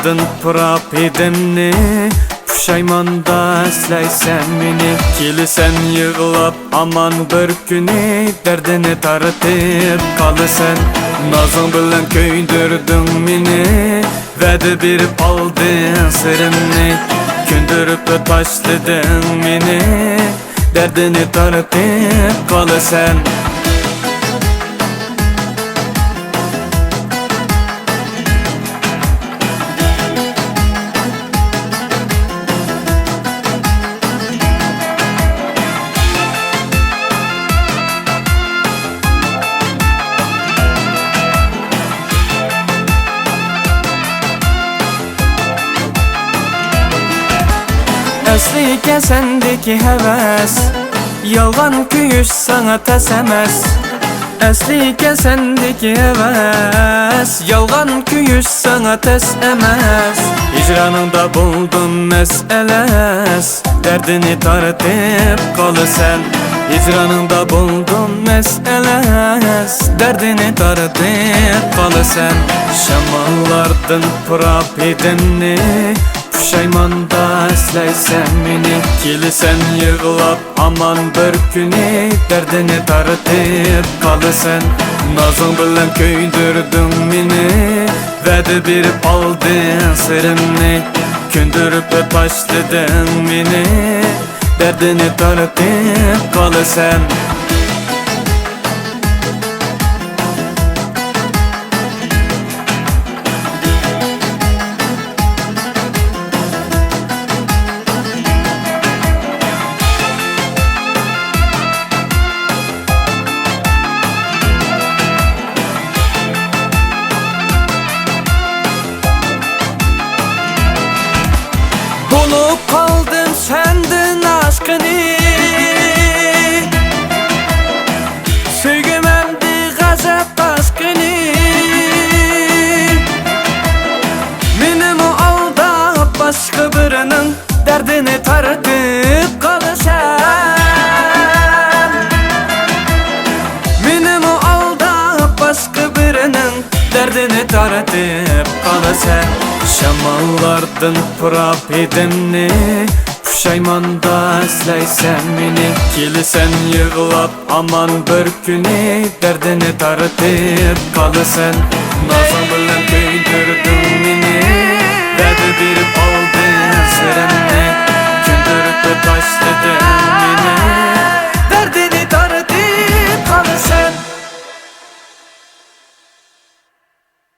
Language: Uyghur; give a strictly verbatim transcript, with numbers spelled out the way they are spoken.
شاماللاردىن پۇراپ ھىدىمنى، پۇشايماندا ئەسلەيسەن مېنى. كېلىسەن يىغلاپ ئامان بىر كۈنى، دەردىنى تارتىپ قالىسەن. نازىڭ بىلەن كۆيدۈردۈڭ مېنى، ۋەدە بېرىپ ئالدىڭ سىرىمنى، كۆندۈرۈپ تاشلىدىڭ مېنى، دەردىنى تارتىپ قالىسەن. ئەسلى ئىكەن سەندىكى ھەۋەس، يالغان كۆيۈش ساڭا تەس ئەمەس. ئەسلى ئىكەن سەندىكى ھەۋەس، يالغان كۆيۈش ساڭا تەس ئەمەس. ھىجرانىڭدا بولدۇم مەس ئەلەس، دەردىنى تارتىپ قالىسەن. ھىجرانىڭدا بولدۇم مەس ئەلەس، دەردىنى تارتىپ قالىسەن. شاماللاردىن پۇراپ ھىدىمنى، پۇشايماندا ئەسلەيسەن مېنى. كېلىسەن يىغلاپ ئامان بىر كۈنى، دەردىنى تارتىپ قالىسەن. نازىڭ بىلەن كۆيدۈردۈڭ مېنى، ۋەدە بېرىپ ئالدىڭ سىرىمنى، كۆندۈرۈپ تاشلىدىڭ مېنى، دەردىنى تارتىپ قالىسەن. بولۇپ قالدىم سەندىن ئاشقىنى، سۆيگۈم ئەمدى غەزەپ تاشقىنى. مېنىمۇ ئالداپ باشقا بىرىنىڭ دەردىنى تارتىپ قالىسەن. مېنىمۇ ئالداپ باشقا بىرىنىڭ دەردىنى تارتىپ قالىسەن. شاماللاردىن پۇراپ ھىدىمنى، پۇشايماندا ئەسلەيسەن مېنى. كېلىسەن يىغلاپ ئامان بىر كۈنى، دەردىنى تارتىپ قالىسەن. نازىڭ بىلەن كۆيدۈردۈڭ